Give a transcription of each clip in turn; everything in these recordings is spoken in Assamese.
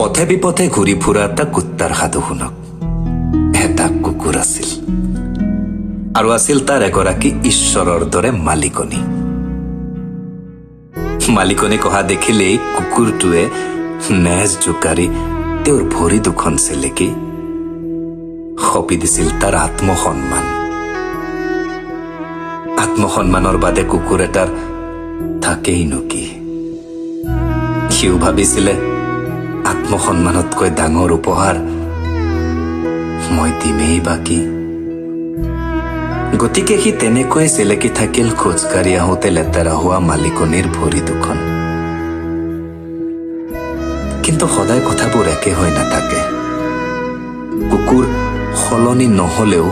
পথে বিপথে ঘূৰি ফুৰা এটা কুত্তাৰ সাধু শুনক। এটা কুকুৰ আছিল আৰু আছিল তাৰ এগৰাকী ঈশ্বৰৰ দৰে মালিকনী। মালিকনীক অহা দেখিলেই কুকুৰটোৱে নেজ জোকাৰি তেওঁৰ ভৰি দুখন চেলেকি সঁপি দিছিল তাৰ আত্মসন্মান। আত্মসন্মানৰ বাদে কুকুৰ এটাৰ থাকেইনো কি? সিও ভাবিছিলে, আত্মসন্মানতকৈ ডাঙৰ উপহাৰ মই দিমেই বাকী। গতিকে সি তেনেকৈয়ে চেলেকি থাকিল খোজকাঢ়ি আহোঁতে লেতেৰা হোৱা মালিকনীৰ ভৰি দুখন। কিন্তু সদায় কথাবোৰ একে হৈ নাথাকে। কুকুৰ সলনি নহলেও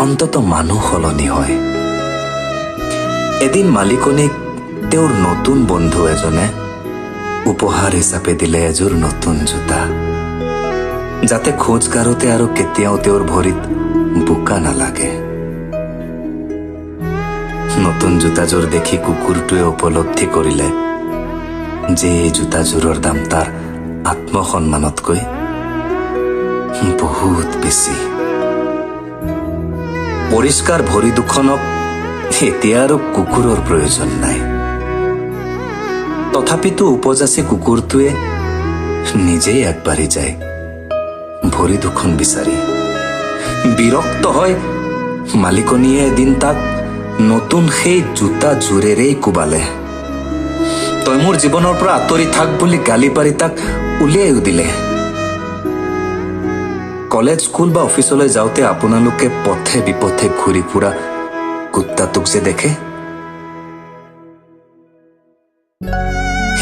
অন্তত মানুহ সলনি হয়। এদিন মালিকনীক তেওঁৰ নতুন বন্ধু এজনে উপহাৰ হিচাপে দিলে এযোৰ নতুন জোতা, যাতে খোজ কাঢ়োতে আৰু কেতিয়াও তেওঁৰ ভৰিত বোকা নালাগে। নতুন জোতাযোৰ দেখি কুকুৰটোৱে উপলব্ধি কৰিলে যে এই জোতাযোৰৰ দাম তাৰ আত্মসন্মানতকৈ বহুত বেছি। পৰিষ্কাৰ ভৰি দুখনক এতিয়া আৰু কুকুৰৰ প্ৰয়োজন নাই। তথাপিতো উপযাচি কুকুৰটোৱে নিজেই আগবাঢ়ি যায় ভৰি দুখন বিচাৰি। বিৰক্ত হৈ মালিকনীয়ে এদিন তাক নতুন সেই জোতা জোৰেৰেই কোবালে। তই মোৰ জীৱনৰ পৰা আঁতৰি থাক বুলি গালি পাৰি তাক উলিয়াইও দিলে। কলেজ, স্কুল বা অফিচলৈ যাওঁতে আপোনালোকে পথে বিপথে ঘূৰি ফুৰা কুত্তাটোক যে দেখে,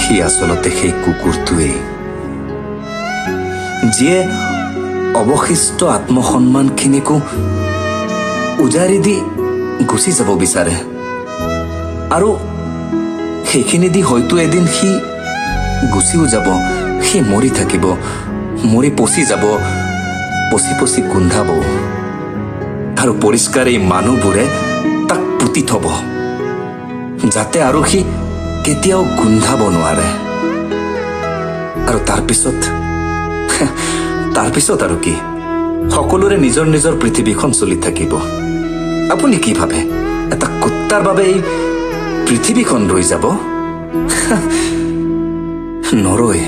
সি আচলতে সেই কুকুৰটোৱেই, যিয়ে অৱশিষ্ট আত্মসন্মানখিনিকো উজাৰি দি গুচি যাব বিচাৰে। আৰু সেইখিনি দি হয়তো এদিন সি গুচিও যাব। সি মৰি থাকিব, মৰি পচি যাব, পচি পচি গোন্ধাব আৰু পৰিষ্কাৰ এই মানুহবোৰে তাক পুতি থব, যাতে আৰু সি কেতিয়াও গোন্ধাব নোৱাৰে। আৰু তাৰপিছত আৰু কি, সকলোৰে নিজৰ নিজৰ পৃথিৱীখন চলি থাকিব। আপুনি কি ভাবে, এটা কুত্তাৰ বাবে এই পৃথিৱীখন ৰৈ যাব? নৰয়।